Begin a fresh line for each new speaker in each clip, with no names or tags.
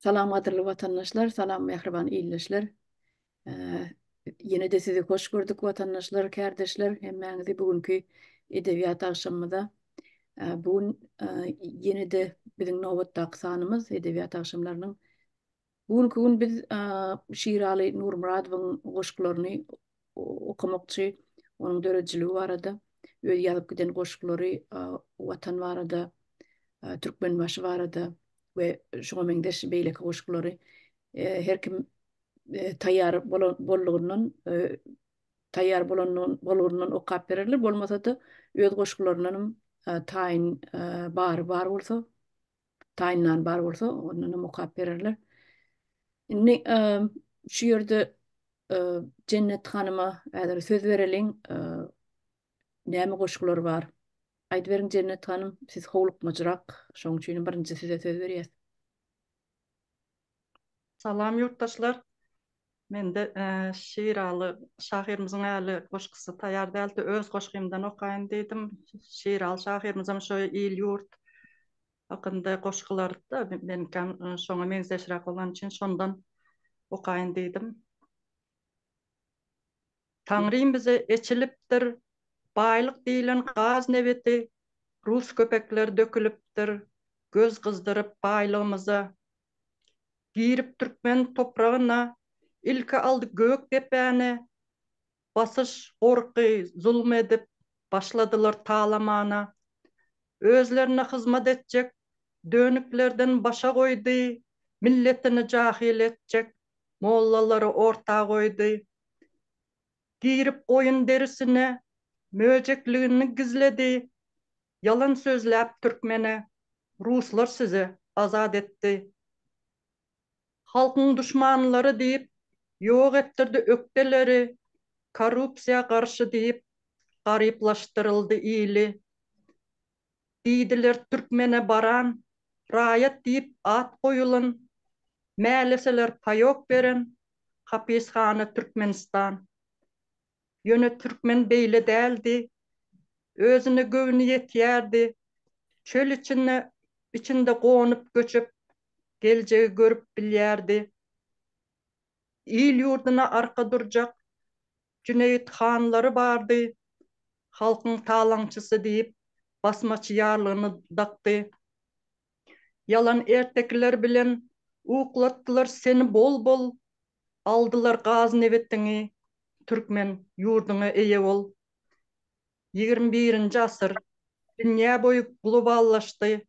Salam gadyrly watandaşlar, salam mähriban ildeşler. Ýene-de sizi hoş gördük watandaşlar, kärdeşler, hemmäňizi bu günki edebiýat agşamymyza. Bu gün ýene-de biziň nobatdaky sanymyz edebiýat agşamlarynyň. Bu günki gün biz Şiraly Nurmyradowyň goşgularyny okamakçy, onuň döredijiligi barada, öz ýazyp giden goşgulary Watan barada, Türkmenbaşy barada we şuňa meňzeş beýleki goşgulary her kim taýýar boldugyndan taýýar bolandan bolgyndan okap bererler. Bolmasa-da öz goşgularyndanam taýyn bary bar bolsa, taýynlan bar bolsa, ondanam okap bererler. Indi şu ýerde Jennet hanyma häzir söz bereliň. Näme goşgulary bar? Aýdyberiň Jennet hanym, siz howlukmajrak, şonuň üçin birinji size söz berýäs.
Salam ýurtdaşlar. Mende Şiraly şahyrymyzyň äli goşgusy taýýar däldi. Öz goşgymdan okaýyn diýdim. Şiraly şahyrymyzam şo il-ýurt hakynda goşgulary-da meniňkem şoňa meňzeşräk bolany üçin şondan okaýyn diýdim. Taňrym bize eçilipdir, baýlyk diýlen gaz-nebiti rus köpekler dökülipdir, göz gyzdyryp baýlygymyza. Girip türkmen topragyna, ilki aldy gök depäni, Basyş, gorky, zulum edip, başladylar talamana. Özlerine hyzmat etjek, dönüklerden başa goýdy, Milletini jahyl etjek, mollalary orta goýdy. Girip goýun derisine, möjekligini gizledi, Ýalan sözläp türkmene, ruslar sizi azat etdi. Halkyň duşmanlary diýip, ýok etdirdi ökdeleri, korrupsiýa garşy diýip, garyplaşdyryldy ili. Diýdiler türkmene baran, raýat diýip at goýulan, mäleseler paýok beren, hapishana Türkmenistan. Ýöne türkmen beýle däldi. Özüne göwni ýetýärdi. Çöl içinde içinde gonup-göçüp, geljegi görüp bilýärdi. Il-ýurduna arka durjak Jüneýit hanlary bardy. Halkyň talaňçysy diýip, basmaçy ýarlygyny dakdy. Ýalan ertekiler bilen uklatdylar seni bol-bol, Aldylar gaz-nebitiňi, türkmen, ýurduňa eýe bol. Ýigirmi birinji asyr, dünýä boýy globallaşdy,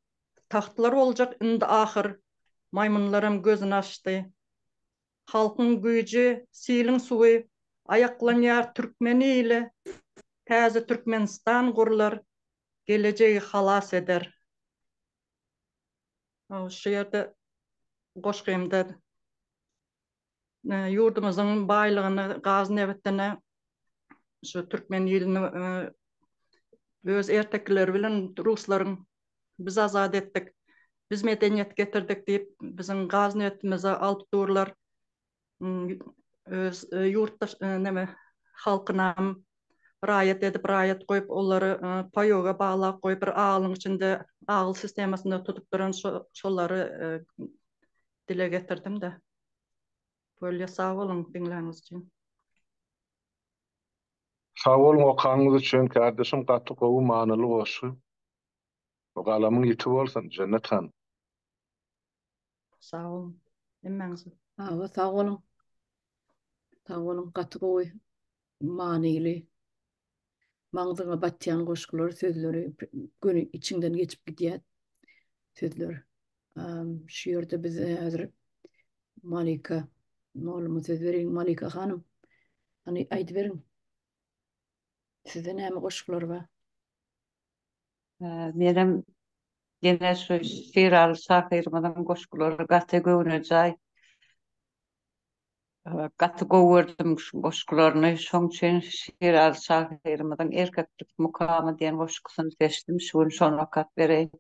Tagtlar boljak indi ahyr, maýmynlaram gözüni açdy. Halkyň güýji, siliň suwy, aýaklanýar türkmen ili, Täze Türkmenistan gurlar, gelejegi halas eder. Şu ýerde goşgymda ýurdumyzyň baýlygyny, gaz-nebitini şu türkmen ilini öz ertekileri bilen ruslaryň biz azat etdik, biz medeniýet getirdik diýip, biziň gaz-nebitimizi alyp durlar. Öz ýurtdaş neme halkynam raýat edip raýat goýup olary paýoga baglap goýup bir agylyň içinde agyl sistemasynda tutup duran şolary dile getirdim-de. Bolýa sag boluň diňläniňiz üçin.
Sag boluň okanyňyz üçin kärdeşim gaty gowy manyly goşgy. Galamyň ýiti bolsun Jennet hanym.
Sag boluň hemmäňize.
Hawa sag boluň. Sag boluň gaty gowy manyly maňzyňa batýan goşgular sözleri göni içiňden geçip gidýär sözler. Şu ýerde biz häzir Malika molluma söz bereýin. Malika hanym hany aýdyberiň. Sizde näme goşgular bar?
Menem ýene şu Şiraly şahyrymyzyň goşgulary gaty göwnejaý. Gaty gowy gördüm şu goşgularyny. Şoň üçin Şiraly şahyrymyzyň Erkeklik mukamy diýen goşgusyny seçdim. Şu gün şony okap bereýin.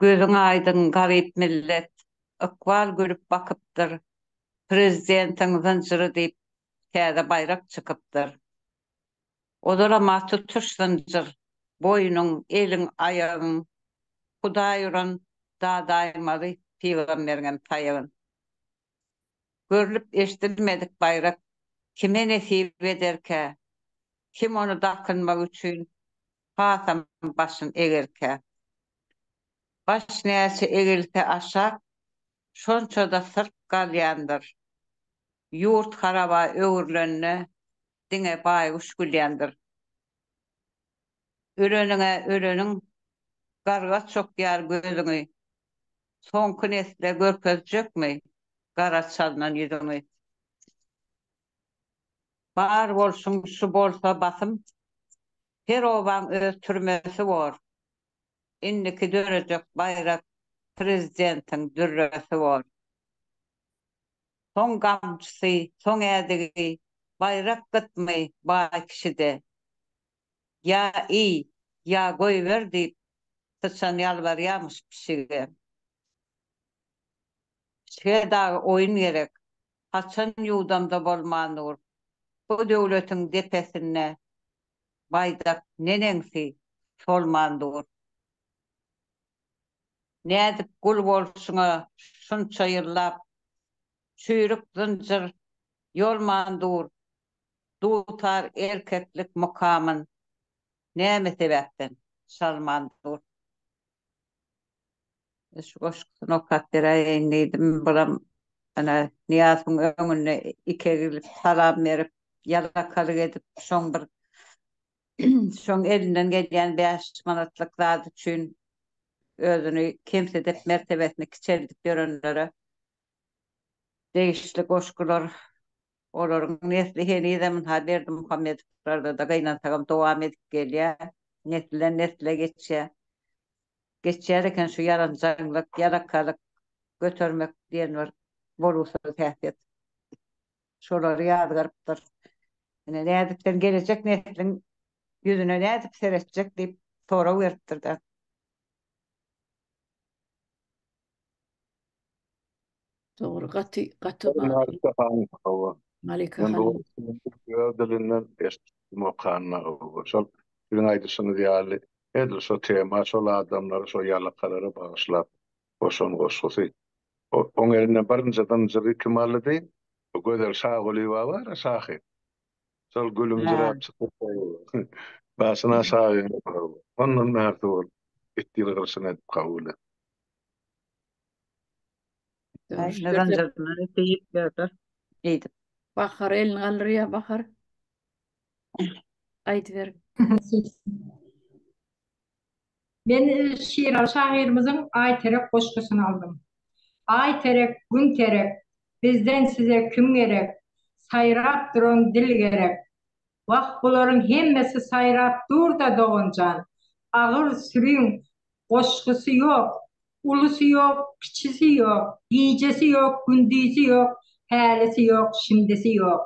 Gözüň aýdyň garyp millet, ykbal gülüp bakypdyr, Prezidentiň zynjyry diýip täze baýrak çykypdyr. Ozalam-a tutuş zynjyr, boýnuň, eliň, aýagyň. Hudaý uran dadaýmaly pygamberiňem taýagyn. Görlüp-eşidilmedik baýrak kime nesip ederkä, kim ony dakynmak üçin hasam başyn egerkä? Baş näçe egilse aşak, şonça-da syrt galýandyr. Ýurt haraba öwrülende diňe baýguş gülýändir. Öleniň-ä öleniň, garga çokýar gözüňi, Soňky nesle görkezjekmi gara çalnan ýüzüňi? Bar bolşuň şu bolsa basym, her obaň öz türmesi bor. Indiki dörejek baýrak prezidentiň dürresi bor. Soň gamçysy, soň ädigi, baýrak gytmy baý kişide. Ýa iý, ýa goýber diýip, syçan ýalbarýarmyş pişige. Pişige dagy oýun gerek, haçan ýuwdamda bolman dur. Bu döwletiň depesinde baýdak neneňsi solman dur. Nädip gul bolşuňa şunça ýyllap, Çüýrük zynjyr ýolman dur, Dutar erkeklik mukamyn näme sebäpden çalman dur. Şu goşgusyny okap beräýeýin diýdim. Bulam ene Nyýazowyň öňünde iki egilip salam berip, ýalakalyk edip, şoň bir şoň elinden gelýän 5 manatlyk zat üçin özüni kemsidip, mertebesini kiçeldip ýörenlere degişli goşgular Olaryň nesli henizem ynha Berdimuhamedowlarda-da gynansagam dowam edip gelýär. Nesilden nesle geçýär. Geçýär eken şu ýaranjaňlyk, ýalakalyk, götermek diýen bir bolgusyz häsiýet. Şolary ýazgarypdyr. Ine nädip sen gelejek nesliň ýüzüne nädip seretjek diýip sorag beripdir-de.
Dogry, gaty, gaty
Malika han, hawa.
Malika
Men bu
han.
öz dilinden eşitdim okanyna, hawa. Şol siziň aýdyşyňyz ýaly, edil şo tema, şol adamlara, şo ýalakalara bagyşlap goşan goşgusy. Oň elinden birinji zynjyry kim aldy? Bu Gözel Şagulyýewa bar-a, şahyr. Şol gülümjiräp çykyp, başyny aşak egip, ondan bärsi ol it ýylgyryşyny edip kabul etdi.
Bahar elini galdyrýar, Bahar. Aýdyber.
Men Şiraly şahyrymyzyň Aýterek goşgusyny aldym. Aý terek, Gün terek, bizden size kim gerek, Saýrap duran dil gerek. Wah, bularyň hemmesi saýrap dur-da doganjan. Agyr süriň goşgusy ýok, ulusy ýok, kiçisi ýok, gijesi ýok, gündizi ýok, hälisi ýok, şindisi ýok.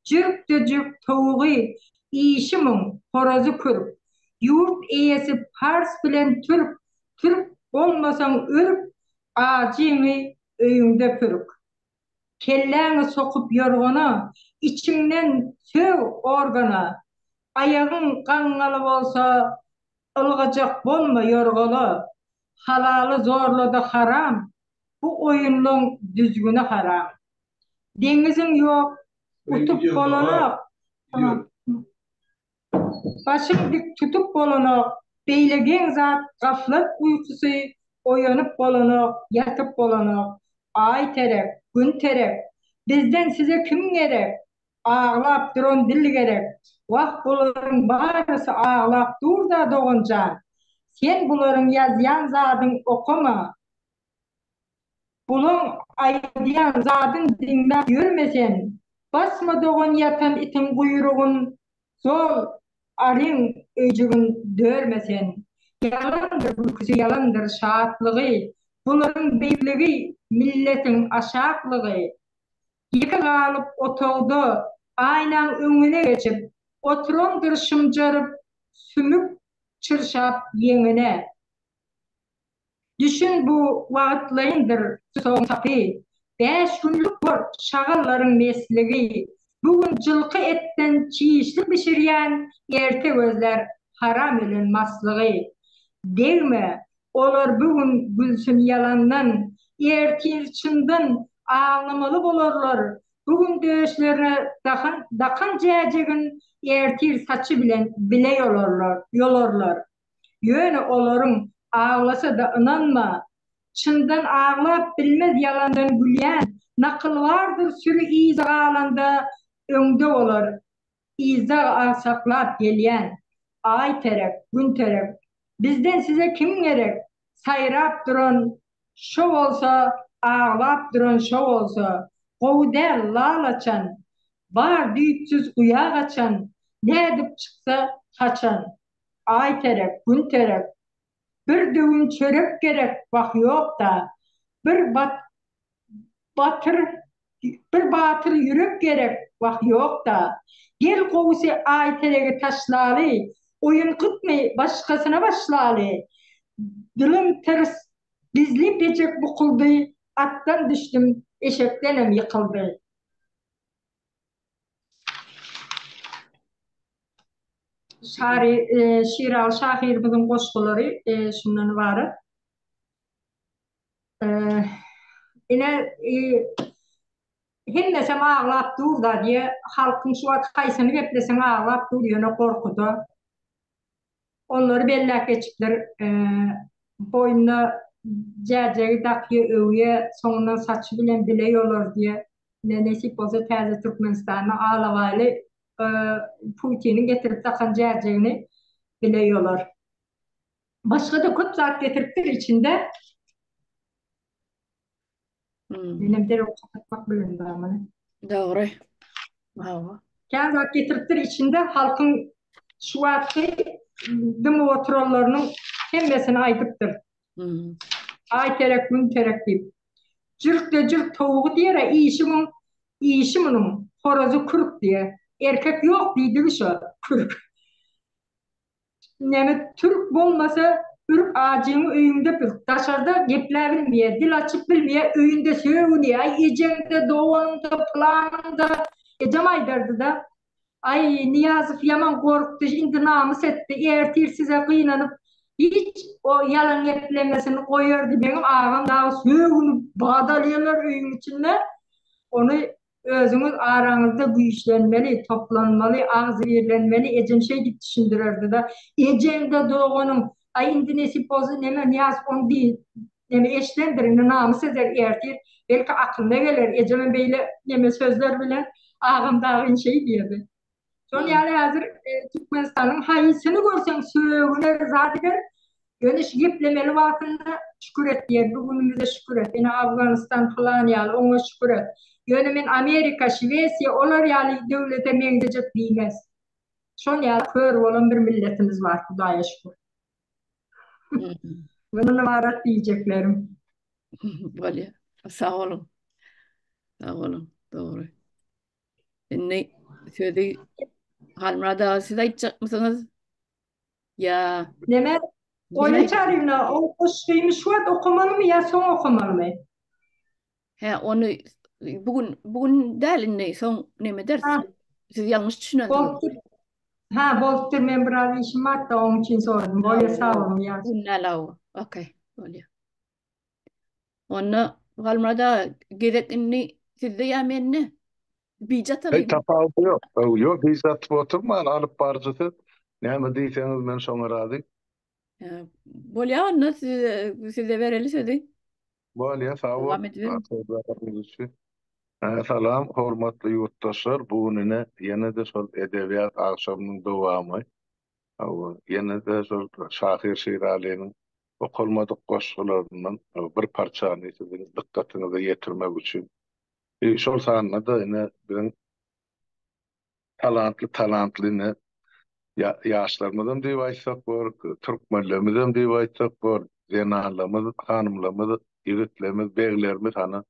Jürk-de-jürk towugy, işi muň, horazy kürk. Ýurt eýesi pars bilen türk, türk bolmasaň ürk, ajyňy öýüňde pürk. Kelläňi sokup ýorgana, Içiňden sög organa. Aýagyň gaňňaly bolsa, Ylgajak bolma ýorgala. Halaly zorlady haram, Bu oýunlaň düzgüni haram. Deňiziň ýok, utup bolanok. Başyň dik tutup bolanok, beýle geň zat gaflat uýkusy, oýanyp bolanok, ýatyp bolanok. Aý terek, Gün terek, bizden size kim gerek, aglap duran dil gerek. Wah bularyň barysy aglap dur-da doganjan. Sen bularyň ýazýan zadyň okama. Bulaň aýdýan zadyn diňläp ýörme sen. Basma dogan ýatan itiň guýrugyn zol aryň öýjügin dörme sen. Ýalandyr gülküsi ýalandyr şatlygy bularyň beýikligi milletiň aşaklygy. Ýeke galyp otagda aýnaň öňüne geçip oturandyr şymjaryp sümük çyrşap ýeňine. Düşün bu wagtlaýyndyr soň sapy, Bäş günlük bor şagallaryň mesligi. Bu gün jylky etden çişlik bişirýän, Erte gözlär haram ölen maslygy. Degme! Olar bu gün gülsün ýalandan, ertir çyndan aglamaly bolarlar. Bu gün döşlerine dakan, dakan jäjegin ertir saçy bilen bile ýolarlar, ýolarlar. Ýöne olaryň aglasa-da ynanma. Çyndan aglap bilmez ýalandan gülýän. Nakyl bardyr süri yza galanda öňde bolar. Yzda agsaklap gelýän. Aý terek, Gün terek. Bizden size kim gerek? Saýrap duran şo bolsa, aglap duran şo bolsa. Gowy däl lal açan. Bar düýpsüz guýa gaçan. Nädip çyksa, haçan? Aý terek, Gün terek. Bir döwüm çörek gerek, wah ýok-da. Bir bat Batyr, bir batyr ýürek gerek, wah ýok-da. Gel gowusy Aýteregi taşlaly, oýun gytmy, başgasyna başlaly. Dilim tyrs, gizli peçek bukuldy, atdan düşdüm, eşekdenem ýykyldy. Şary Şiraly şahyrymyzyň goşgulary şundan ybarat. Ine, hemmesem aglap dur-da diýe, halkyň şu wagt haýsyny gepleseň aglap dur, ýöne gorkuda. Onlary belläp geçipdir. Boýnuna jäjegi dakýa, öwýä, soňundan saçy bilen bile ýolar diýe. Ine, nesip bolsa täze Türkmenistanda alabaýly Putiniň getirip dakan jäjegini bile ýolar. Başga-da köp zat getiripdir içinde. Hmm. Menem derrew kapatmak bilen barmany.
Dogry. Hawa.
Kän zat getiripdir içinde halkyň şu wagtky dymyp oturanlarynyň hemmesini aýdypdyr.
Hmm.
Aý terek, gün terek diýip. Jürk-de jürk towugy diýer-ä, işi muň, işi munuň, horazy kürk diýer. Erkek ýok diýdigi şo, kürk. Näme türk bolmasa ürk ajyňy öýüňde pürk daşarda gepläbilmeýä dil açyp bilmeýä öýünde sögünýä aý ejeňde doganyňda pylanyňda ejem aýdardyda aý Nyýazow ýaman gorkdy indi namys etdi ertir size gynanyp hiç o ýalan geplemesini goýardy meňem agam dagy sögünip badalýalar öýüň içinde ony Özüňiz araňyzda güýçlenmeli, toplanmaly, agzybirlenmeli, ejem şeý diýip düşündirerdi-de, Ejeň-de, doganyň, aý indi nesip bolsa neme Nyýaz ony diý, neme eşidendir, indi namys eder ertir, belki akylyna geler, ejemem beýle neme sözler bilen agam dagyn şeý diýerdi. Şol ýaly häzir Türkmenistanyň haýsyny görseň sögüner zat eder. Ýöne şu geplemeli wagtynda şükür et diýer, bu günümize şükür et. Ine Afganistan pylan ýaly oňa şükür et. Ýöne men Amerika, Şwesiýa olar ýaly döwlete meňzejek diýmez. Şol ýaly kör bolan bir milletimiz bar Hudaýa şükür. Mundan ybarat diýjeklerim.
Bolýar. Sag boluň. Sag boluň. Dogry. Indi sözi Halmyrat aga siz aýtjakmysyňyz? Ýa
Neme? Oýa Çaryýewna, o goşgyny şu wagt okamalymy ýa soň okamalymy?
Hä, ony bu gün bu gün däl indi soň neme ederis. Siz ýalňyş düşünensiňiz.
Bolupdyr. Hä, bolupdyr. Men biraz işim bardy, onuň üçin soradym. Bolýa, sag boluň, ýa.
Bu gün däl, hawa. Okey, bolýa. Onda Halmyrat aga gezek indi sizde ýa mende? Bije
Heý
atalymy?
tapawudy ýok. Ýok bije atyp oturman alyp baryjy siz. Näme diýseňiz men şoňa razy.
Bolýa onda size bereli sözi.
Bolýa sag bol.
Dowam ediberiň.
Sözleriňiz üçin. Salam hormatly ýurtdaşlar. Bu gün ine ýene-de şol edebiýat agşamynyň dowamy. Hawa, ýene-de şol şahyr Şiralynyň okalmadyk goşgularyndan bir parçany siziň dykgatyňyza ýetirmek üçin, şol sanda-da ine biziň talantly talantly ine ýaşlarymyzam diýip aýtsak bor, türkmenlerimizem diýip aýtsak bor, zenanlarymyz, hanymlarymyz, ýigitlerimiz, beglerimiz hany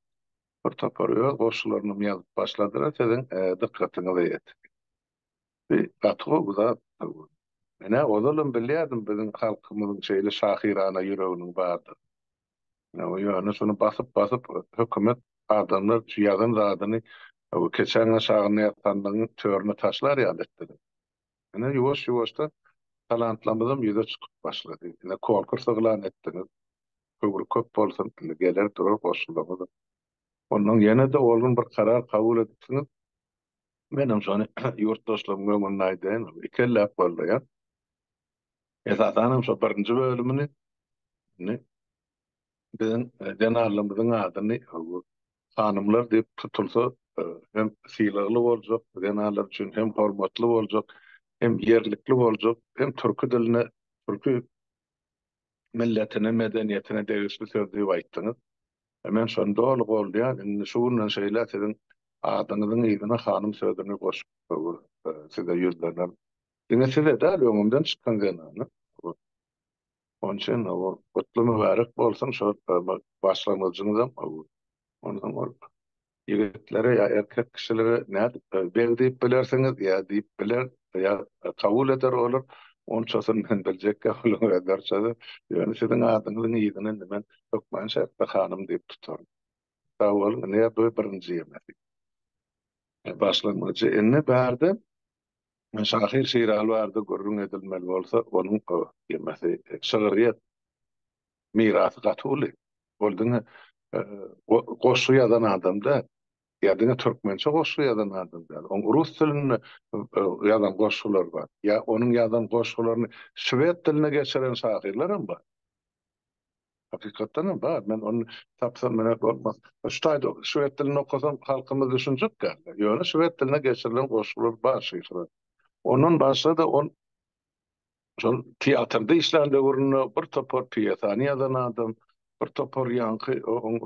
bir topar öz goşgularynam ýazyp başladylar, siziň dykgatyňyza ýetirýän. Bi gaty gowy zat. Men-ä ozalam bilýärdim biziň halkymyzyň şeýle şahyrana ýüreginiň bardygyny. Ýöne şuny basyp-basyp hökümet adamlar şu ýazan zadyny keçäň aşagynda ýatanlygyň törüne taşlar ýaly etdiler. Ine ýuwaş-ýuwaşdan. Talantlarymyzam ýüze çykyp başlady. Ine konkurs yglan etdiňiz. Höwri köp bolsun, indi geler durar goşgularyňyzam. Ondan ýene-de ol gün bir karar kabul edipsiňiz. Menem şony ýurtdaşlarymyň öňünde aýdaýyn, ikelläp goldaýan. Esasanam şo birinji bölümini indi biziň zenanlarymyzyň adyny hanymlar diýip tutulsa hem sylagly boljak, zenanlar üçin hem hormatly boljak, hem ýerlikli boljak, hem türki diline, türki milletine, medeniýetine degişli söz diýip aýtdyňyz. Men şony doly goldaýan. Indi şu günden şeýläk siziň adyňyzyň yzyna hanym sözüni goşup size ýüzlenerin. Diňe size däl, öňümden çykan zenana. Onuň üçin gutly mübärek bolsun şol başlangyjyňyzam. Onsoň ol ýigitlere ýa erkek kişilere nädip beg diýip bilersiňiz ýa diýip biler ýa kabul eder olar. Onçasyny men biljek ýa olaryň özleri çözer. Ýöne siziň adyňyzyň yzyny indi men hökman şertde hanym diýip tutaryn. Sag boluň, ine bu birinji ýemesi. Başlangyjy. Indi bärde şahyr Şiraly barada gürrüň edilmeli bolsa, onuň ýemesi şygryýet mirasy gaty uly. Ol diňe goşgy ýazan adam däl. Ýa diňe türkmençe goşgy ýazan adam däl. Oň rus dilinde ýazan goşgulary bar. Ýa onuň ýazan goşgularyny şwed diline geçiren şahyrlar hem bar. Hakykatdan hem bar. Men ony tapsam mene bolmaz. Şu taýda şwed dilinde okasam halkymyz düşünjek däl. Ýöne şwed diline geçirilen goşgular bar şyhra. Ondan başga-da ol Şol teatrda işlän döwründe bir topar pýesany ýazan adam, bir topar ýaňky oň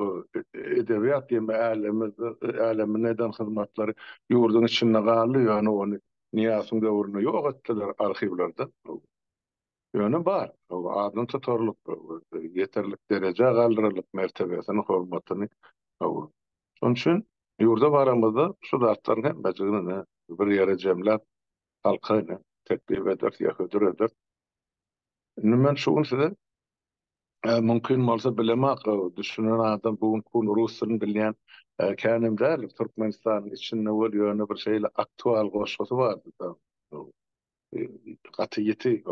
edebiýat diýme älemi älemine eden hyzmatlary ýurduň içinde galdy, ýöne ony Nyýazowyň döwründe ýok etdiler arhiwlerden. Ýöne bar, adyny tutarlyk, ýeterlik derejä galdyralyk mertebesini, hormatyny. Şonuň üçin ýurda baramyzda şu zatlaryň hemmejigini bir ýere jemläp halka ine teklip ederis ýa hödür ederis. Indi men şu gün size mümkin bolsa bilemok, düşünen adam bu günki gün rus dilini bilýän känem däldir Türkmenistanyň içinde bol ýöne bir şeýle aktual goşgusy bardy da. Gaty ýiti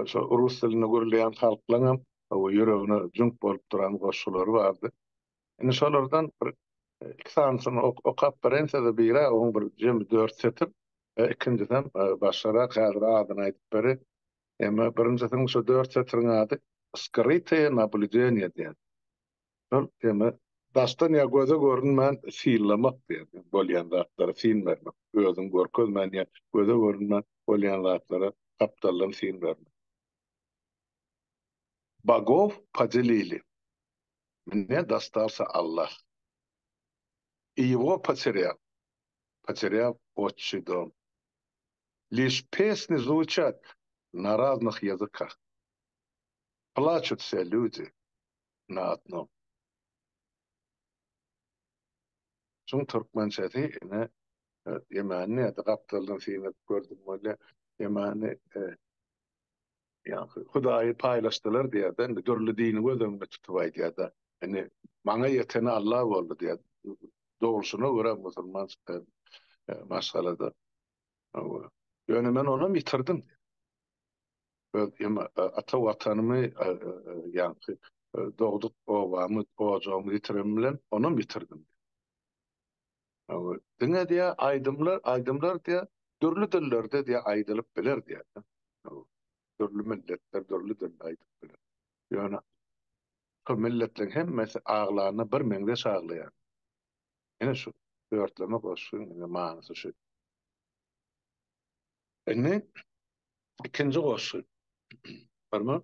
şo rus dilinde gürleýän halklaryňam ýüregine jüňk bolup duran goşgulary bardy. Indi şolardan bir iki sanysyny okap bereýin size, biri oň bir jemi dört setir, ikinjisem başgarak, häzir adyny aýdyp bereýin. Emma birinjisiniň şu dört setiriň ady Skrytoe nablýudeniýe diýen. Şol eme daşdan ýa göze görünmän synlamak diýen, bolýan zatlara syn bermek, özüňi görkezmän ýa göze görünmän bolýan zatlara gapdaldan syn bermek. Bogov podelili. Mne dostalsa Allah. I ýego poterýal, poterýal otçy dom. Liş pesni zvuçat na raznyh ýazykah. Plaçut vse lýudi na odnom. Şuň türkmençesi ine ýemany näde gapdaldan syn edip gördüm bolýa. Ýemany Ýaňky Hudaýy paýlaşdylar diýýär-de, indi dürli dini göz öňünde tutup aýdýar-da. Indi maňa ýeteni Alla boldy diýýär. Dogulşyna görä musulman maşgalada. Ýöne men onam ýitirdim diýýär. Öz ata watanymy, ýaňky dogduk obamy, ojagymy ýitirenim bilen onam ýitirdim diýýär. Diňe diýýär, aýdymlar, aýdymlar diýýär, dürli dillerde diýýär aýdylyp biler diýýär. Dürli milletler dürli dilde aýdyp biler. Ýöne şu milletleriň hemmesi aglanda bir meňzeş aglaýar. Ine şu dörtleme goşgyň ine manysy şu. Indi ikinji goşgy. Barmy?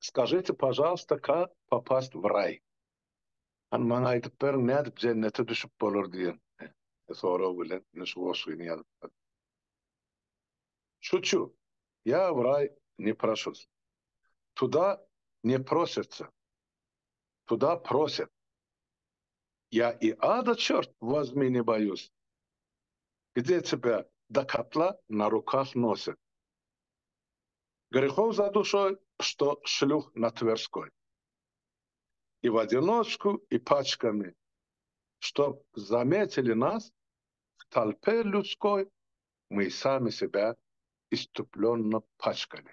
Skažite pažalsta kak popast w raý? Hany maňa aýdyp beriň nädip jennete düşüp bolar diýen sorag bilen ine şu goşgyny ýazypdyr. Şuçu, ýa w raý ne proşus. Tuda ne prositsa. Tuda proset. Ýa i ada çort wozmi ne boýus. Gde tebä do kotla na rukah noset. Grehov za duşoý, što şlýuh na Twerskoý. I w odinoçku, i paçkami, ştob zametili nas w tolpe lýudskoý. Мы sami себя istuplенно paçkali.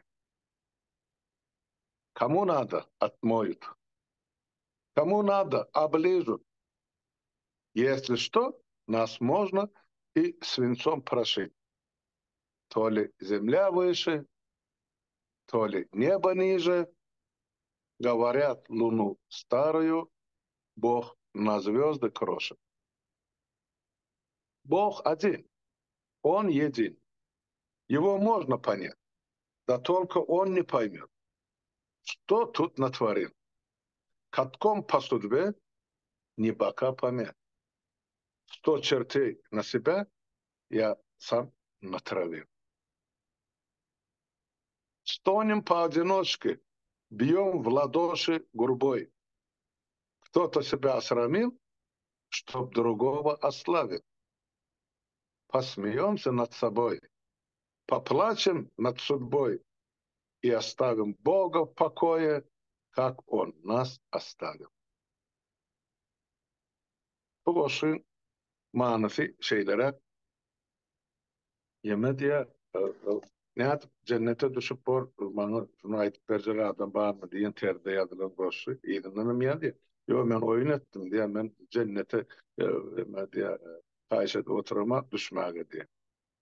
Komu nado, otmoýut. Komu nado, obližut. Ýesli şto, nas možno i swincom proşit. To li zemlýa wyşe, to li nebo niže, goworýat lunu staruýu Bog na zwýozdy kroşit. Bog odin, on ýedin. Ýego možno ponýat, da tolko on ne poýmýot, çto tut natworil. Katkom po sudbe ne boka pomýat. Sto çerteý na sebä ýa sam natrawil. Stonem poodinoçke, býom w ladoşi gurboý. Kto-to sebä osramil, ştob drugogo oslawit. Posmeýomsýa nad soboý, poplaçem nad sudboý i ostawim Boga w pokoýe, kak on nas ostawil. Bu goşgyň manysy şeýleräk, Ýeme diýýär, nädip jennete düşüp bor, maňa şuny aýdyp berjek adam barmy diýen terzde ýazylan goşgy. Yzyndanam ýazýar, Ýok, men oýun etdim diýýär, men jennete eme diýýär, haýyş edip oturamak düşmäge diýýär.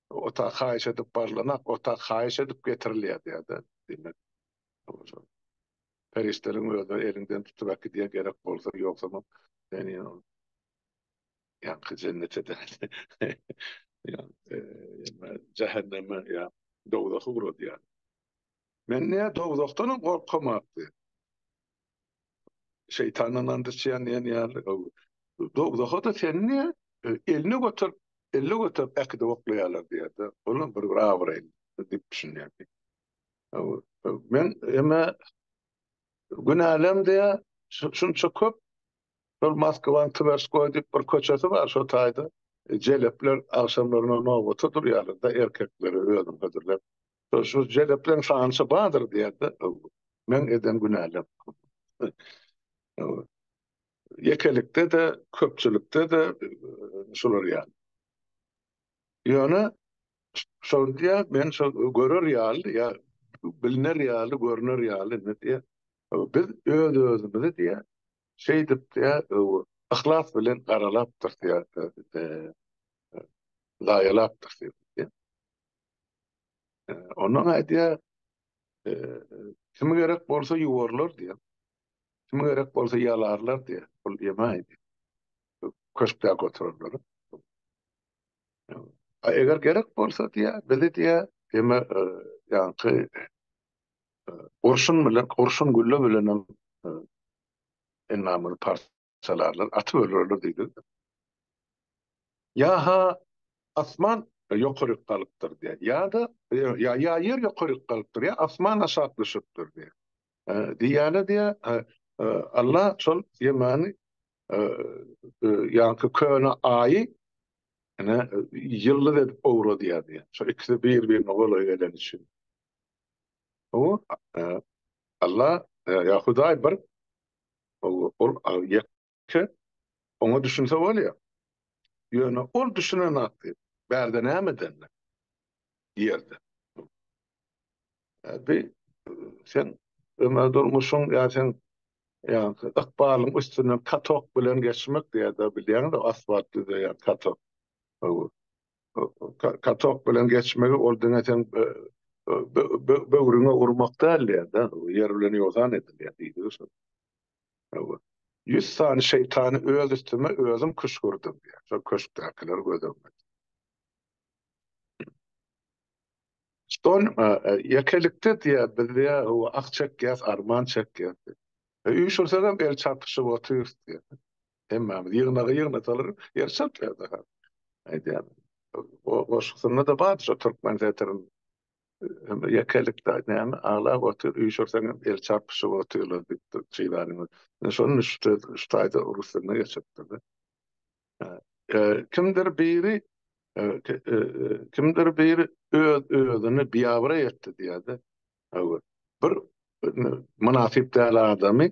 Ota haýyş edip barlanak, ota haýyş edip getirilýär diýýär-de. Diýmek, perişdeleriň özleri eliňden tutup äkidýär, gerek bolsa, ýogsamam seni ol ýaňky jennete däl, jähenneme ýa dowzaha ugradýar. Men näme dowzahdanam gorkamak diýip. Şeýtandan and içýän diýen ýaly. Dowzaha-da seni näme eline göterip, elle göterip äkidip oklaýarlar diýýär-de. Olam bir bir abraý diýip düşünýär. Men eme günälem diýýär, şunça köp Şol Moskwanyň Twerskoý diýip bir köçesi bar şo taýda. Jelepler agşamlaryna nobata durýarlar-da, erkeklere özüni hödürläp. Şo şu jelepleň sanyça bardyr diýýär-de. Meň eden günälem. Ýekelikde-de, köpçülikde-de şular ýaly. Ýöne şol diýýär, men şol görer ýaly ýa bilner ýaly, görner ýaly indi diýýär. Biz öz-özümizi diýýär, Şeýdip diýýär, yhlas bilen garalapdyr diýýär, zaýalapdyr diýýär. Ondan aýdýar, kimi gerek bolsa ýuwarlar diýýär. Kimi gerek bolsa ýalarlar diýýär. Ol ýeme aýdýar. Köşkdäki oturanlara. Eger gerek bolsa diýýär, bizi diýýär, ýeme ýaňky gurşun bilen, gurşun gülle bilenem endamyny parçalarlar, atyp öldürerler diýdi. Ýa-ha asman ýokaryk galypdyr diýýär. Ýa-da ýa ýa ýer ýokaryk galypdyr, ýa asman aşak düşüpdir diýýär. Diýýäne diýýär, Allah şol ýemany ýaňky köne aýy ine ýyldyz edip owradýar diýýär. Şo ikisi bir-birine golaý geleni üçin. Bu Allah ýa Hudaý bir ol ýeke oňa düşünse bolýar. Ýöne ol düşünenok diýip, bärde näme edende? Ýerde. Bi sen ömür durmuşyň ýa sen ýa ykbalyň üstünden katok bilen geçmek diýýär-de bilýäňiz asfalt düzeýän katok. Katok bilen geçmegi ol diňe sen böwrüňe urmak däl diýýär-de, ýer bilen ýogsan edilýär diýdigi şol. 100 sany şeýtany öz üstüme özüm küşgürdim diýýär. Şol köşkdäkiler göz öňüne. Şol ýekelikde diýýär, biz diýýär, ah çekýäs, arman çekýäs. Üýşürsegem el çarpyşyp otyrys diýýär. Hemmämiz ýygnagy ýygnasalar ýer çarpýar-da. Aýdýan. Goşgusynda-da bar şo türkmen setirinde. Ýekelikde näme aglap otyr, üýşürseňem el çarpyşyp otyrlar diýipdir Çilanyň. Şony şu şu taýda rus diline geçiripdir-de. Kimdir biri kimdir biri öz özüni biabraý etdi diýýär-de. Bir mynasyp däl adamy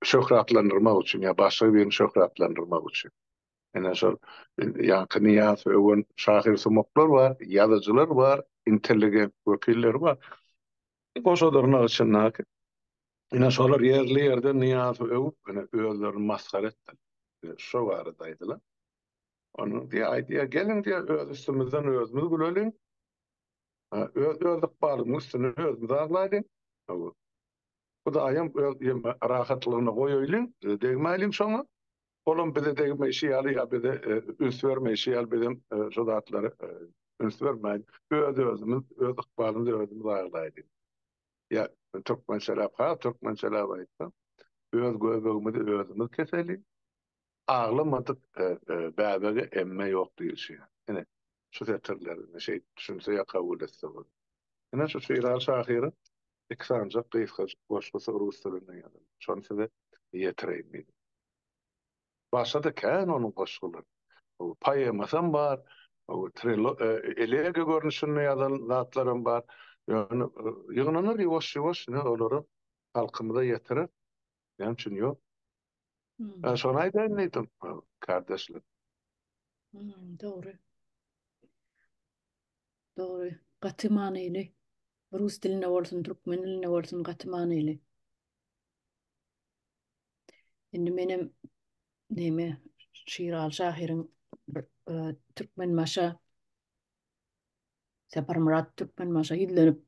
şöhratlandyrmak üçin ýa başga birini şöhratlandyrmak üçin. Ine şol ýaňky Nyýazowy öwen şahyrsumaklar bar, ýazyjylar bar, intelligent wekilleri bar. Goşa dyrnak içindäki. Ine şolar ýerli-ýerden Nyýazowy öwüp, ine özlerini masgara etdiler. Ine şo barada aýdylan. Onuň diýýär, aýdýar, geliň diýýär, öz üstümizden özümiz güleliň. Öz öz ykbalymyň üstünde özümiz aglaýlyň. Hudaýam öz rahatlygyna goýaýlyň, degmäýliň şoňa. Olam bize degmeýşi ýaly ýa bize üns bermeýşi ýaly bizem şo zatlara üns bermäýliň. Öz-özümiz, öz ykbalymyzy özümiz aglaýlyň. Ýa türkmençeläp, has türkmençeläp aýtsak, öz göbegimizi özümiz keseliň. Aglamadyk bäbege emme ýok diýilişi ýaly. Ine, şu setirleri ine şeýdip düşünse ýa kabul etse bolar. Ine şu Şiraly şahyryň iki sanyjak gysgajyk goşgusy rus dilinde ýazylan. Şony size ýetireýin diýdim. Başga-da kän onuň goşgulary. Poemasam bar, elegiýa görnüşinde ýazan zatlaram bar. Ýöne ýygnanar ýuwaş-ýuwaş ine olary halkymyza ýetirer. Näme üçin ýok? Ben şony aýdaýyn diýdim, kardeşler.
Hmm, dogry. Dogry. Gaty manyly. Rus dilinde bolsun, türkmen dilinde bolsun gaty manyly. Indi menem neme Şiraly şahyryň bir e, Türkmenbaşa Saparmyrat Türkmenbaşa ýüzlenip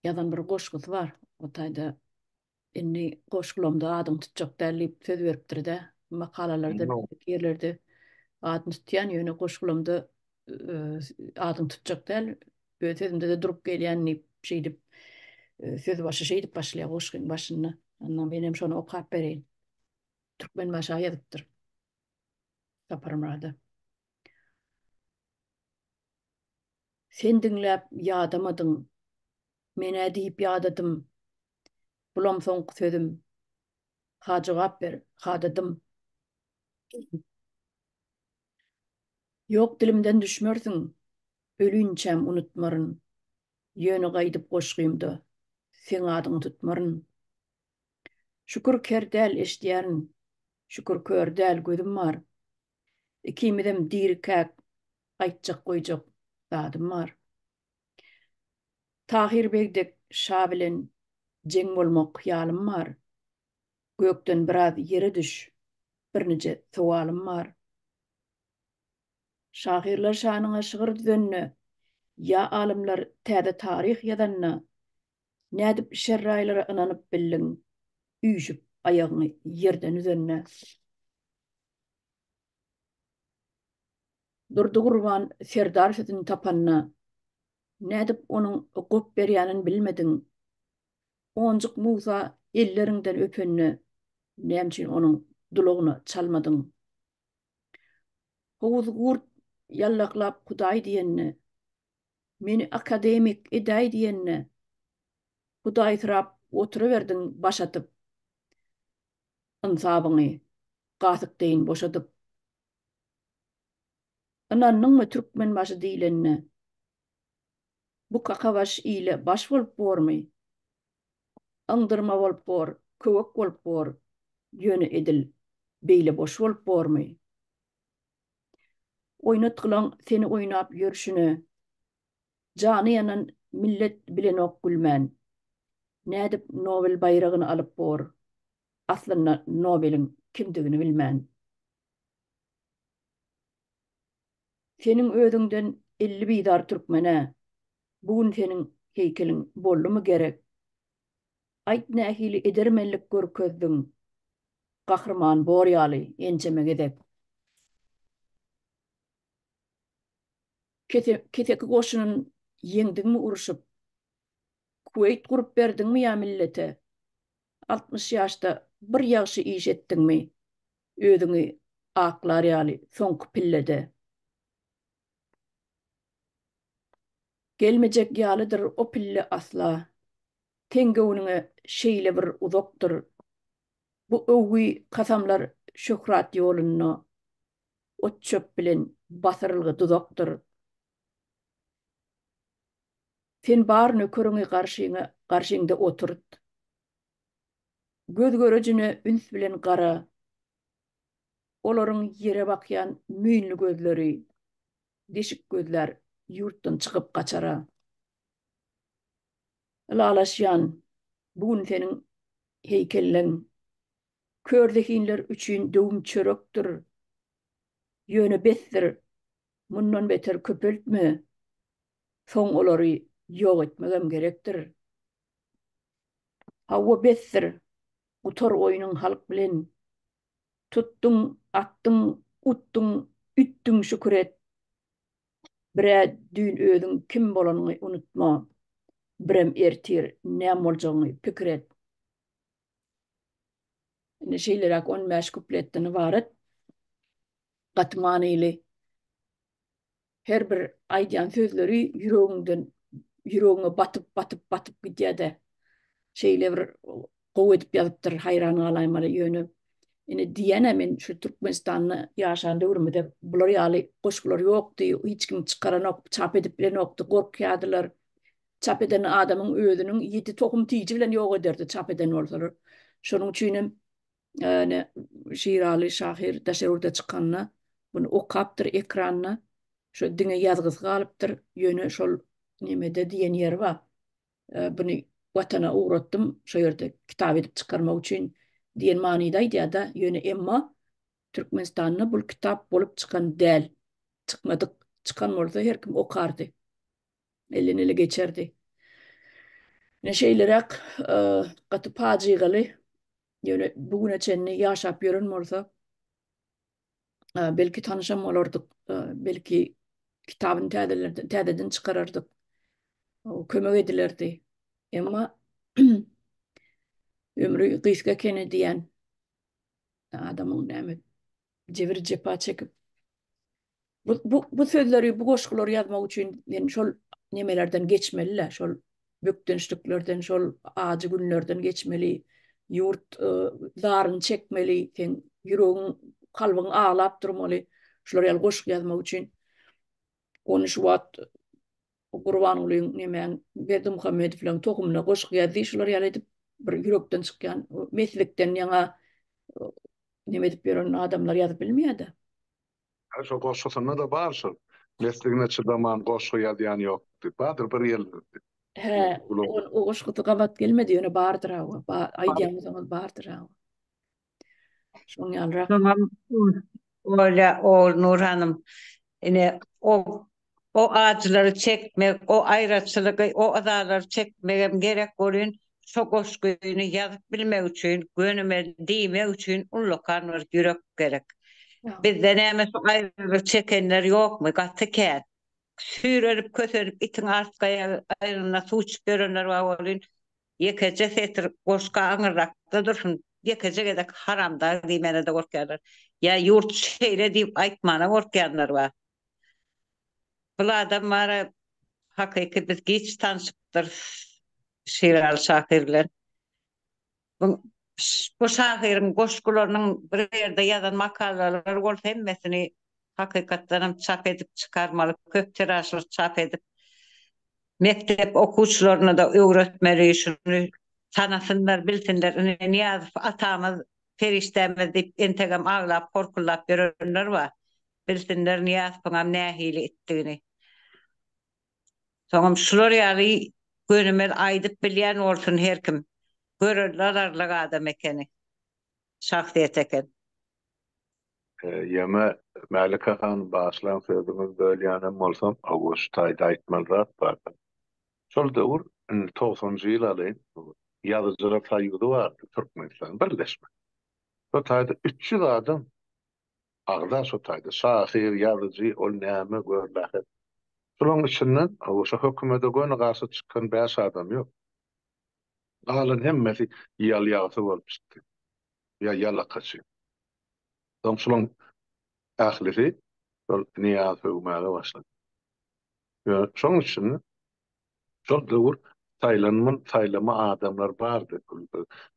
ýazan bir goşgusy bar. O taýda Indi goşgulamda adyňy tutjak däl diýip söz beripdir-de. Makalalarda, beýleki ýerlerde adyny tutýan, ýöne goşgulamda adyňy tutjak däl, öz sözümde-de durup gelýän diýip, şeýdip sözbaşy şeýdip başlaýar goşgyň başynda. Ondan menem şony okap bereýin. Türkmenbaşa ýazypdyr. Saparmyrada. Sen diňläp ýadamadyň, Men-ä diýip ýadadym. Bulam soňky sözüm. Ha jogap ber, ha-da dym. Ýok dilimden düşmersiň, Ölinçäm unutmaryn. Ýöne gaýdyp goşgymda Seň adyňy tutmaryn. Şükür ker däl eşidýärin, Şükür kör däl gözüm bar. Ikimizem dirikäk aýtjak goýjak zadym bar. Tahyr beg dek şa bilen jeň bolmak hyýalym bar. Gökden biraz ýere düş, birnije sowalym bar. Şahyrlar şanyňa şygyr düzende, ýa alymlar täze taryh ýazanda, nädip şerraýlara ynanyp bildiň, üýşüp aýagyňy ýerden üzende? Durdy Gurban serdar sözüni tapanda, nädip onuň gop berýänini bilmediň? Onjuk Musa elleriňden öpende, näme üçin onuň dulagyna çalmadyň? Howuz gurt ýallaklap Hudaý diýende, meni akademik edäý diýende, hudaýsyrap oturyberdiň baş atyp, ynsabyňy gasyk deýin boşadyp. Ynandyňmy Türkmenbaşy diýlenine? Bu kakabaş ile baş bolup bormy? Yňdyrma bolup bor, köwek bolup bor, ýöne edil beýle boş bolup bormy? Oýnatgylaň seni oýnap ýörşüne, Jany ýanan millet bilenok gülmän. Nädip Nobel baýragyny alyp bor, Aslynda Nobeliň kimdigini bilmän? Seniň özüňden 50 bizar türkmene bu gün seniň heýkeliň boldumy gerek? Aýt nähili edermenlik görkezdiň gahryman bor ýaly ençeme gezek? Keseki goşunyn ýeňdiňmi uruşyp? Kuweýt gurup berdiňmi ýa millete? 60 ýaşda bir ýagşy iş etdiňmi? Özüňi aklar ýaly soňky pillede. Gelmejek ýalydyr o pille asla. Seň göwnüňe şeýle bir uzakdyr. Bu öwgi kasamlar şöhrat ýolunda ot-çöp bilen basyrylgy duzakdyr. Sen bar nökeriňi garşyňa garşyňda oturt. Göz görejine üns bilen gara. Olaryň ýere bakýan müýnli gözleri, deşik gözlär ýurtdan çykyp gaçara. Ylalaşýan, bu gün seniň heýkelleň kör zehinler üçin döwüm çörekdir. Ýöne besdir, mundan beter köpeltme, soň olary ýok etmegem gerekdir. Hawa, besdir, gutar oýnuň halk bilen. Tutduň, atdyň, utduň, ütdüň şükür et. Birä düýn özüň kim bolanyňy unutma, birem ertir näme boljagyňy pikir et. Ine şeýleräk 15 kupletden ybarat. Gaty manyly. Her bir aýdýan sözleri ýüregiňden ýüregiňe batyp batyp batyp gidýär-de. Şeýle bir gowy edip ýazypdyr, haýran galaýmaly. Ýöne ine diýýän-ä men şu Türkmenistanda ýaşan döwrümizde bular ýaly goşgular ýokdy, hiç kim çykaranok, çap edip bilenokdy, gorkýardylar. Çap eden adamyň özüniň ýiti tohum tiji bilen ýok ederdi çap eden bolsalar. Şonuň üçinem ine Şiraly şahyr daşary ýurda çykanda muny okapdyr ekranda. Şo diňe ýazgysy galypdyr. Ýöne şol nemede diýen ýeri bar. Buny watana ugratdym, şo ýerde kitap edip çykarmak üçin diýen manyda aýdýar-da. Ýöne emma Türkmenistanda bul kitap bolup çykan däl. Çykmadyk. Çykan bolsa her kim okardy. Elden ele geçerdi. Ine şeýleräk gaty pajygaly ýöne bu güne çenli ýaşap ýören bolsa belki tanyşam bolardyk, belki kitabyny täzelerden täzeden çykarardyk. Kömek edilerdi. Emma ömri gysga ekeni diýen adamyň näme jebir jepa çekip bu, bu, bu sözleri bu goşgulary ýazmak üçin men şol nemelerden geçmeli-le, şol bökdençliklerden, şol ajy günlerden geçmeli, ýurt e, zaryny çekmeli, sen ýüregiň, kalbyň aglap durmaly, şular ýaly goşgy ýazmak üçin. Ony şu wagt Gurbangulyň nemäň Berdimuhamedowlaryň tohumyna goşgy ýazdy, şular ýaly edip bir ýürekden çykýan meslikden ýaňa neme edip ýören adamlar ýazyp bilmeýär-de.
Ha şo goşgusynda-da bar şol. Mesligine çydaman goşgy ýazýan ýok diýip. Bardyr bir ýerlerde.
Hä, o goşgusy gabat gelmedi, ýöne bardyr hawa. Aýdýan bolsaňyz bardyr hawa. Şoň ýalyrak.
Soňam Olýa Ogulnur hanym ine o o ajylary çekmek, o aýraçylygy, o yzalary çekmegem gerek welin şo goşgyny ýazyp bilmek üçin, gönümel diýmek üçin ullakan bir ýürek gerek. Bizde näme şu aýralyk çekenler ýokmy? Gaty kän. Süýrenip, kösenip itiň artky aýagynda suw içip ýörenler bar welin Ýekeje setir goşgy aňyrrakda dursun, ýekeje gezek haramdag diýmäne-de gorkýarlar. Ýa ýurt şeýle diýip aýtmana gorkýanlar bar. Bul adam bar-a hakyky biz giç tanşypdyrys Şiraly şahyr bilen. Bu bu şahyryň goşgularynyň bir ýerde ýazan makalalary bolsa hemmesini hakykatdanam çap edip çykarmaly, köp tiražly çap edip Mekdep okuwçylaryna-da öwretmeli, şuny tanasynlar, bilsinler. Ine, Nyýazow atamyz, perişdämiz diýip entegem aglap, horkuldap ýörenler bar. Bilsinler Nyýazowyňam nähili itdigini. Soňam şular ýaly gönümel aýdyp bilýän bolsun her kim. Görelde alarlyk adam ekeni. Şahsyýet eken.
Ýeme Mälike han bagyşlaň sözüňizi bölýänem bolsam hawa şu taýda aýtmaly zat barda. Şol döwür indi togsanjy ýyl alyň ýazyjylar soýuzy bardy Türkmenistan birleşme. Şo taýda 300 adam agza şo taýda şahyr ýazyjy ol näme görlähet. Şolaň içinden hawa şo hökümede göni garşy çykan bäş adam ýok. Galan hemmesi ýal ýagysy bolup çykdy. Ýa ýalakaçy. Soň şulaň ählisi şol Nyýazy sögmäge başlady. Ýöne şoň üçin şol döwür saýlanman saýlama adamlar bardy.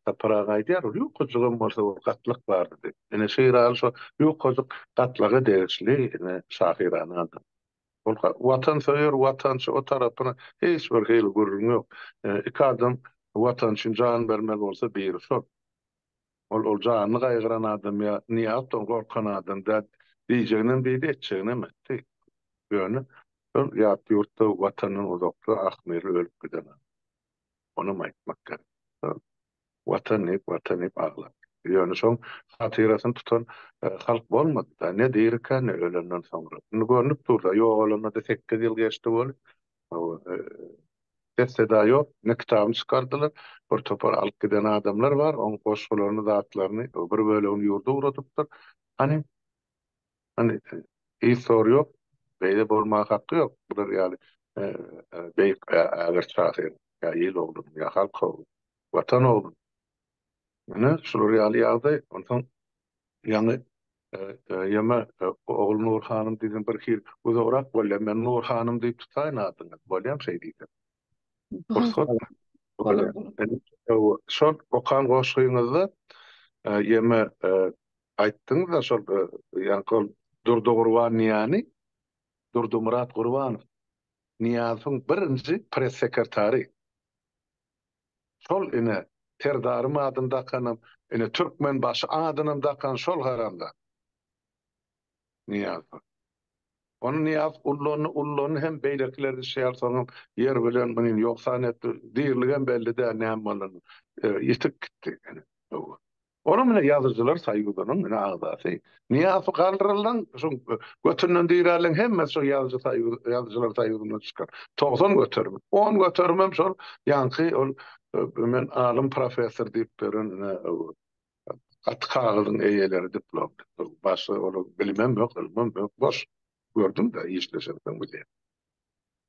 Sapar aga aýdýar, ol ýukajygam bolsa bir gatlak bardy diýip. Ine Şiraly şo ýukajyk gatlaga degişli ine şahyrana adam. Ol watansöýer, watançy o tarapyna hiç bir hili gürrüň ýok. Iki adam watan üçin jan bermeli bolsa biri şol. Ol ol janyny gaýgyran adam ýa Nyýazowdan gorkan adam däl. Diýjeginem diýdi, etjeginem etdi. Ýöne şol ýat ýurtda, Watandan uzakda ahmyrly ölüp giden adam. Onam aýtmak gerek. Watan diýip, Watan diýip aglap gitdi. Ýöne şoň hatyrasyny tutan halk bolmady-da. Ne dirikä, ne ölenden soňra. Indi görnüp dur-da, ýogalanyna-da sekiz ýyl geçdi weli. Ses-seda ýok, ne kitabyny çykardylar. Bir topar alyp giden adamlar bar, oň goşgularyny, zatlaryny, bir bölegini ýurda ugradypdyr. Hany, hany, yz-sory ýok. Beýle bolmaga haky ýok bular ýaly beýik ägirt şahyryň, ýa il oglunyň, ýa halk oglunyň, Watan oglunyň. Ine, şular ýaly ýagdaý. Onsoň Ýaňy ýeme Ogulnur hanym diýdim bir hil uzagrak bolýar. Men Nur hanym diýip tutaýyn adyňy. Bolýamy şeý diýsem? Pursat. Şol okan goşgyňyzda ýeme aýtdyňyz-da şol ýaňky ol Durdy Gurban diýýäni Durdymyrat Gurbanow Nyýazowyň birinji press sekretary. Şol ine Serdarym adyny dakanam, ine Türkmenbaşy adynam dakan şol haramzat. Nyýazow. Ony Nyýazow ullandy, ullandy hem beýlekiler düşýär soňam ýer bilen muny ýogsan etdi, diriligem belli däl näme bolanyny. Ýitip gitdi. Ine. Olam ine ýazyjylar soýuzynyň ine agzasy. Nyýazowy galdyrylan şoň götünden dirärleň hemmesi şo ýazyjy soýuz ýazyjylar soýuzyndan çykan. 90 göterimi. 10 göterimem şol ýaňky ol men alym professor diýip beren ine gaty kagyzyň eýeleri diplom. Başga olar bilimem ýok, ylmam ýok, boş. Gördüm-de işleşensoň bilýän.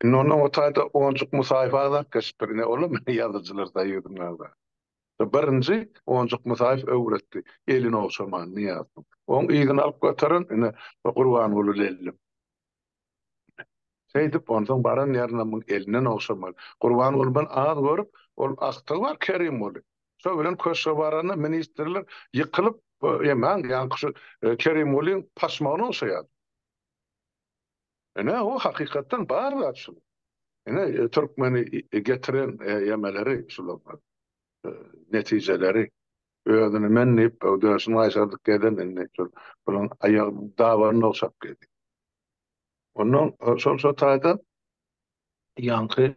Indi ondan o taýda Onjuk Musaýew agzap geçipdir. Ine olam ýazyjylar soýuzynyň agzasy. Birinji Onjuk Musaýew öwretdi, elini ogşaman Nyýazowyň. Oň yzyny alyp göteren ine Gurbanguly Lellim. Şeýdip, onsoň baran ýerinde muň elinden ogşamaly. Gurbangulydan az görüp, ol agtygy bar Kerimguly. Şo bilen köşge baranda ministrler ýykylyp, ýemäň, ýaňky şu Kerimgulyň paşmagyny ogşaýardy. Ine, o hakykatdan bar zat şul. Ine, türkmeni getiren ýemeleri şular. Netijeleri. Özüni men diýip, döşüni gaýşardyp gezen indi şul bulaň aýagynyň dabanyny ogşap gezdi. Ondan şol şo taýda ýaňky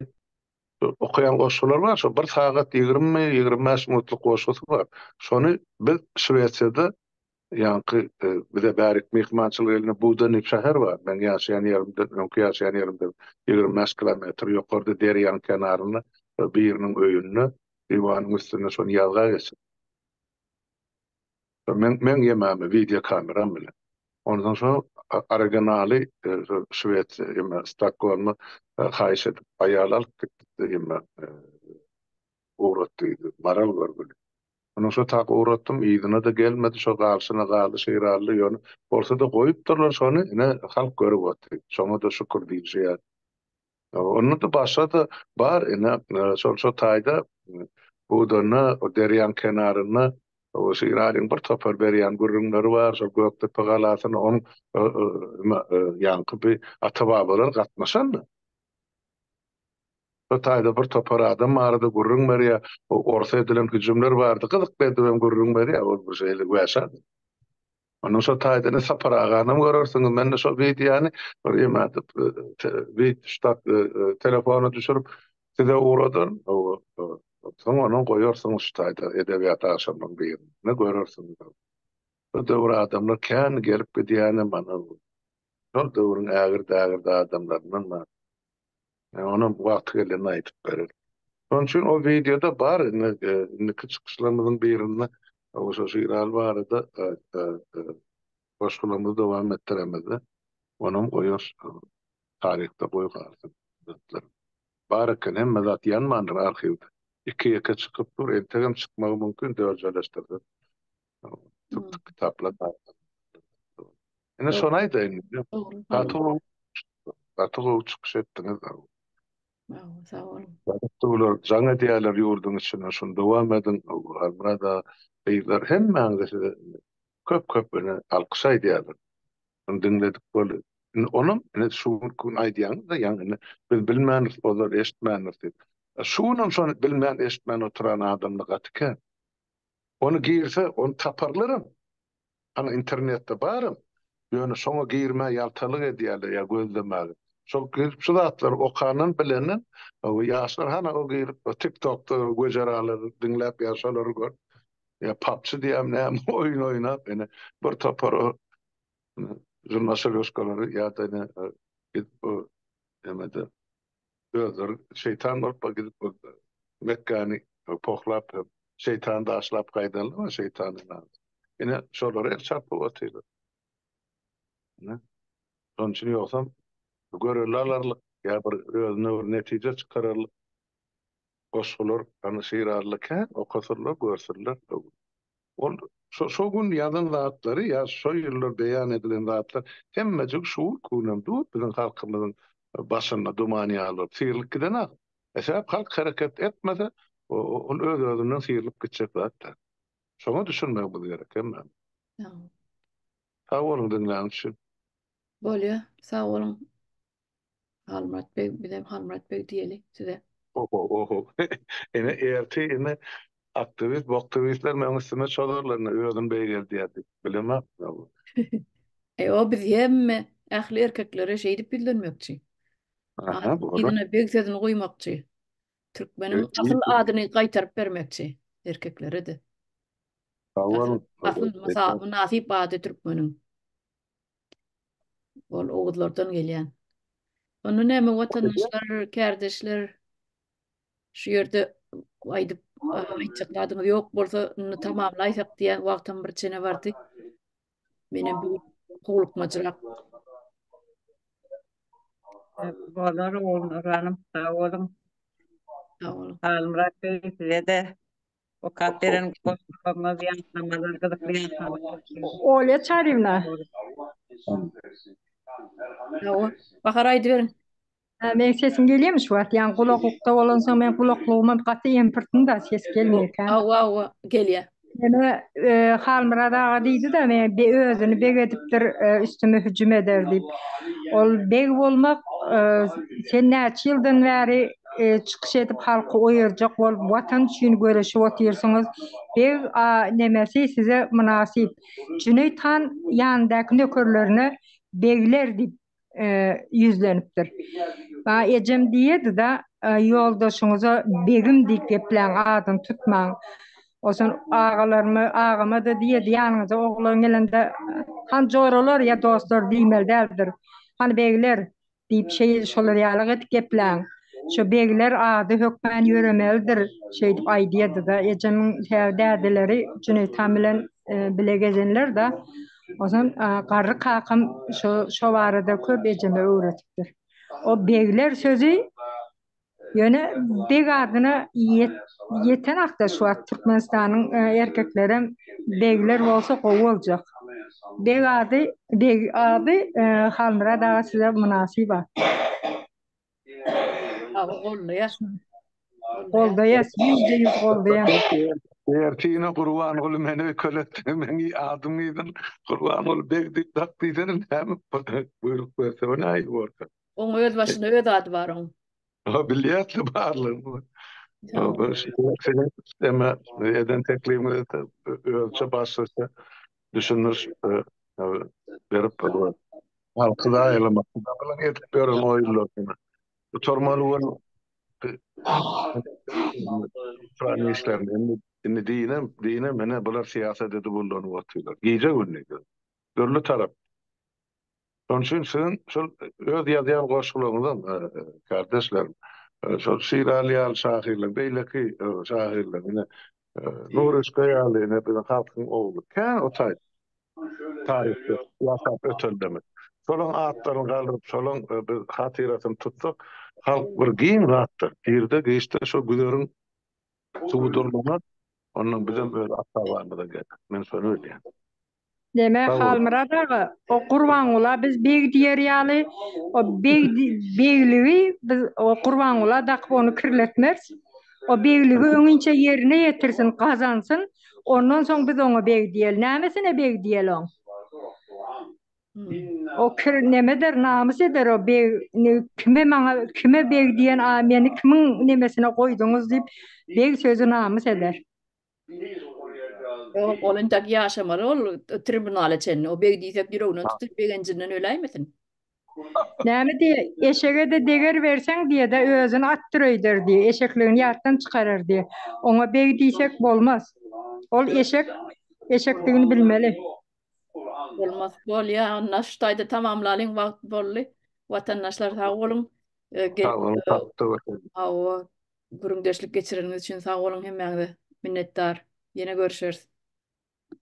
okaýan goşgular bar, şo bir sagat ýigrimmi, 25 minutlyk goşgusy bar. Şony biz Şwesiýada Ýaňky bize bärik myhmançylyk eline Buda diýip şäher bar. Meň ýaşaýan ýerimden, öňki ýaşaýan ýerimden 25 kilometr ýokarda derýaň kenarynda biriniň öýünde diwanyň üstünde şony ýazga geçirdim. Meň meň ýemämi wideo kameram bilen. Ondan soň originaly Şwesiýa, ýa Stokgolma haýyş edip aýal alyp gitdi, ýa ugratdy, maral görgüli. Onuň şo tak ugratdym, yzyna-da gelmedi, şo galşyna galdy Şirally, ýöne bolsa-da goýupdyrlar şony, ine, halk görüp otyr. Şoňa-da şükür diýilşi ýaly. Onda-da başga-da bar, ine, şol şo taýda Budanda, o derýaň kenarynda o Şiralyň bir topar berýän gürrüňleri bar, şol Gökdepe galasyna onuň ýaňky bi ata-babalar gatnaşandy. Şo taýda bir topar adam barada gürrüň berýär. O orsa edilen hüjümler barada gyzykly edibem gürrüň berýär. Ol bir şeýle wäşi adam. Ondan şo taýda ine Sapar aganam görersiňiz. Men-de şo wideony bir ýemädip ştat telefona düşürip size ugradan. Soň ony goýarsyňyz şu taýda edebiýat agşamynyň birinde görersiňiz. Şo döwür adamlar kän gelip gidýänem mana şol döwrüň ägirt-ägirt adamlaryndan bar. Onam wagty gelende aýdyp berer. Şonuň üçin o wideoda bar indi indiki çykyşlarymyzyň birinde şo Şiraly barada goşgularymyzy dowam etdiremizde onam goýarys taryhda goý galsyn zatlar. Bar eken hemme zat ýanmandyr arhiwde. Iki-ýeke çykyp dur entegem çykmagy mümkin dörjeleşdirse. Tık kitaplar bar. Ine şony aýdaýyn. Gaty gowy gaty gowy çykyş etdiňiz.
Sag boluň.
Bular jaň edýärler ýurduň içinde şuny dowam ediň. Halmyrat aga, gyzlar hemmäňize size köp köp ine alkyş aýdýarlar. Şuny diňledik boldy. Indi onam ine şu günki gün aýdýaňyz-da ýaňy ine biz bilmändiris ozal eşitmändiris diýip. Şu günem şony bilmän eşitmän oturan adamlar gaty kän. Ony girse, ony taparlaram. Hany internetde baram. Ýöne şoňa girmä ýaltalyk edýärler ýa gözlemäge. Şol girip şu zatlary okandan bilenden ýaşlar hany o girip TikTokda wejeralary diňläp ýa şolary görüp ýa PUBG diýýärmi näme oýun oýnap ine bir topar o žurnaşalýoşkalary ýa-da ine gidip o nämede özleri şeýtan bolup gidip Mekgäni pohlap şeýtany daşlap gaýdanlar bar şeýtanyň ine şolara el çarpyp otyrlar. Ine. Şonuň üçin ýogsam görelde alarlyk ýa bir özüne bir netije çykararlyk goşgular hany Şiralyda kän okasynlar, görsünler. Ol şo şo gün ýazan zatlary ýa şo ýyllar beýan edilen zatlar hemmejik şu günki günem dur biziň halkymyzyň başynda duman ýaly bolup syrylyp gidenok. Sebäp halk hereket etmese ol öz-özünden syrylyp gitjek zat däl. Şoňa düşünmegimiz gerek hemmämiz. Sag boluň diňläniň üçin.
Bolýa, sag boluň. Halmyrat beg, bizem Halmyrat beg diýeli size.
Oho, oho. Ine ertir ine aktiwist, boktiwistler meň üstüme çozarlar ine özüni beýgeldýär diýip. Bilemok.
E o biz hemme ähli erkeklere şeýdip ýüzlenmekçi.
Aha, bolar.
Yzyna beg sözüni goýmakçy. Türkmeniň asyl adyny gaýtaryp bermekçi erkeklere-de.
Sag boluň.
Asyl mynasyp ady türkmeniň. Ol oguzlardan gelýän. Onda näme watandaşlar, kärdeşler şu ýerde aýdyp aýtjak zadyňyz ýok bolsa, indi tamamlaýsak diýen wagtam bir çene bardy. Menem bu howlukmajyrak.
Bolar Ogulnur hanym, sag boluň.
Sag boluň.
Halmyrat beg size-de Okap beren goşgularyňyz, ýatlamalar gyzykly ýatlamalar.
Olýa Çaryýewna.
Hawa, Bahar aýdyberiň.
Meň sesim gelýärmi şu wagt? Ýaňy gulaklykda bolansoň men gulaklygymam gaty empirtdim-da, ses gelmeýär.
Hawa, hawa, gelýär.
Ýöne Halmyrat aga diýdi-de, men özüni beg edipdir, üstüme hüjüm eder diýip. Ol beg bolmak, sen näçe ýyldan bäri çykyş edip halky oýarjak bolup watan üçin göreşip otyrsyňyz. Beg a nemesi size mynasyp. Jüneýit han ýanyndaky nökerlerine begler diýip ýüzlenipdir. Maňa ejem diýerdi-da, ýoldaşyňyza begim diýip gepläň, adyny tutmaň. Onsoň agalaryma, agama-da diýerdi, ýanyňyza oglan gelende, hany joralar ýa dostlar diýmeli däldir. Hany begler diýip şeý şolar ýaly edip gepläň. Şo begler ady hökmän ýöremelidir, şeýdip aýdýardy-da. Ejemiň dädeleri Jüneýit han bilen bile gezenler-de. Onsoň garry kakam şo şo barada köp ejeme öwretipdir. O begler sözi ýöne beg adyna ýetenakda şu wagt Türkmenistanyň erkeklerem begler bolsa gowy boljak. Beg ady beg ady Halmyrat aga size mynasyp at.
Goldaýas.
Goldaýas, 100% goldaýan.
Ertine Gurbanguly meni öýkeletdi, meň adym yzyn Gurbanguly beg diýip dak diýsene näme buýruk berse o nähili borka.
Oň öz başyna öz ady bar oň.
Ha bilýäs-le barlygyny. Siziň eden teklibiňize özçe başgaça düşündiriş berip Halky zaýalamak. Bilen edip ýören oýunlaryny. Gutarmaly gün Turan işlerini. Indi indi dinem, dinem ine bular syýasat edip ullanyp otyrlar. Gije gündiz. Dürli tarap. Şonuň üçin siziň şol öz ýazýan goşgularyňyzam kardeşlerim, şol Şiraly ýaly şahyrlar, beýleki şahyrlar ine Nury Uska ýaly ine biziň halkyň ogly. Kän o taý. Taryhda ýaşap ötenlerimiz. Şolaň atlaryny galdyryp, şolaň biz hatyrasyny tutsak, halk bir giň zatdyr. Irde-giçde şo güzeriň suwy durlanar, ondan bizem öz ata-babamyza geler. Men şony bilýän.
Neme
Sag boluň.
Halmyrat aga, o Gurbangula biz beg diýer ýaly, o beg begligi biz o Gurbangula dakyp ony kirletmeris. O begligi öňinçä ýerine ýetirsin, gazansyn, ondan soň biz oňa beg diýeli. Nämesine beg diýeli oň? O kir nemeder, namys eder o beg, kime maňa, kime beg diýen, a meni kimiň nemesine goýduňyz diýip, beg sözi namys eder.
Ýok, ol entek ýaşamaly ol tribunala çenli. O beg diýsek ýüreginden tutup begenjinden öläýmesin.
Näme diýýä, eşege-de deger berseň diýýä-de, özüni atdyr öýder diýýä, eşekligini ýatdan çykarar diýýä. Oňa beg diýsek bolmaz. Ol eşek, eşekdigini bilmeli.
Bolmaz. Bolýa, onda şu taýda tamamlalyň, wagt boldy. Watandaşlar sag boluň.
Sag boluň, tapdyk.
Hawa, gürrüňdeşlik geçireniňiz üçin sag boluň hemmäňize. Minnetdar. Ýene görüşeris.